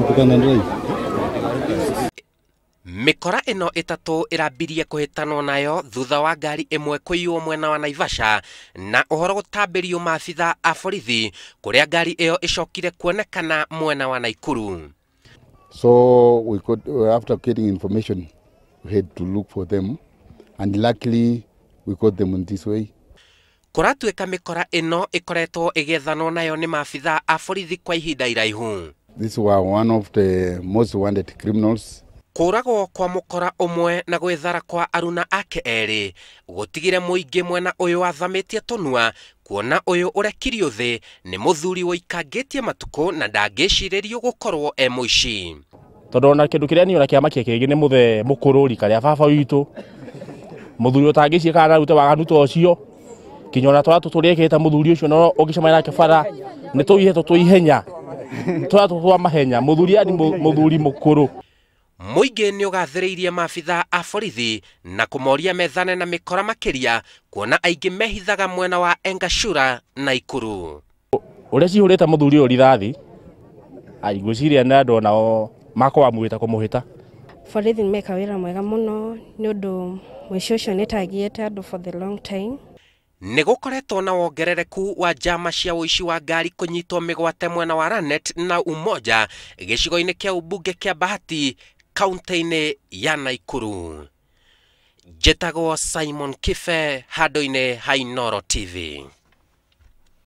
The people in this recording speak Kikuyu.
Turkana Drive. Mĩkora ĩno ĩtatũ ĩrambirie kũhĩtanwo nayo thutha wa ngari ĩmwe kũiywo mwena wa Naivasha na ũhoro gũtambĩrio maabitha a borithi kũrĩa ngari ĩyo ĩcokire kuonekana mwena wa Naikuru. So we could, after getting information, we had to look for them, and luckily we got them in this way. Kũratuĩka mĩkora ĩno ĩkoretwo ĩgĩethanwo nayo nĩ maabitha a borithi kwa ihinda iraihu. These were one of the most wanted criminals. Kũragwo kwa mũkora ũmwe na gwĩthara kwa aruna ake erĩ gũtigire mũingĩ mwena ũyũ wathamĩtie tũnua kuona ũyũ ũrekirio thĩ nĩ mũthuri wũikangĩtie matukũ na ndangĩcirĩrio gũkorwo e mũici. Tondũ ona kĩndũ kĩrĩa niĩ ona kĩama kĩngĩ nĩ mũthee mũkũrũ rika rĩa baba witũ, mũthuri ũtangĩciĩ kana arute waganu ta ũcio, kinya ona tũrĩa tũrĩkĩte mũthuri ũcio no ũngĩcemania nake bara nĩ tũihetwo twĩ ihenya, tũrĩa twa mahenya, mũthuri yani mũthuri mũkũrũ. Mũingĩ nĩ ũgathĩrĩirie maabitha a borithi na kũmoria methane na mĩkora makĩria kuona aingĩ mehithaga mwena wa Engashura na Ikuru. Ũrĩa cihũrĩte mũthuri ũyũ rithathi, ngwĩciria nĩ andũ onao makwamwĩta kũmũhĩta. Borithi nĩ meka wĩra mwega mũno nĩ ũndũ mũici ũcio nĩ tagiĩte andũ for the long time. Nĩ gũkoretwo na wongerereku wa njama cia ũici wa ngari kũnyitwo mĩgwate mwena wa Lanet na Umoja gĩcigo-inĩ kĩa ũmbunge kĩa Bahati kaunti-inĩ ya Naikuru. Njĩtagwo Simon Kibe handũ-inĩ ha Inooro TV.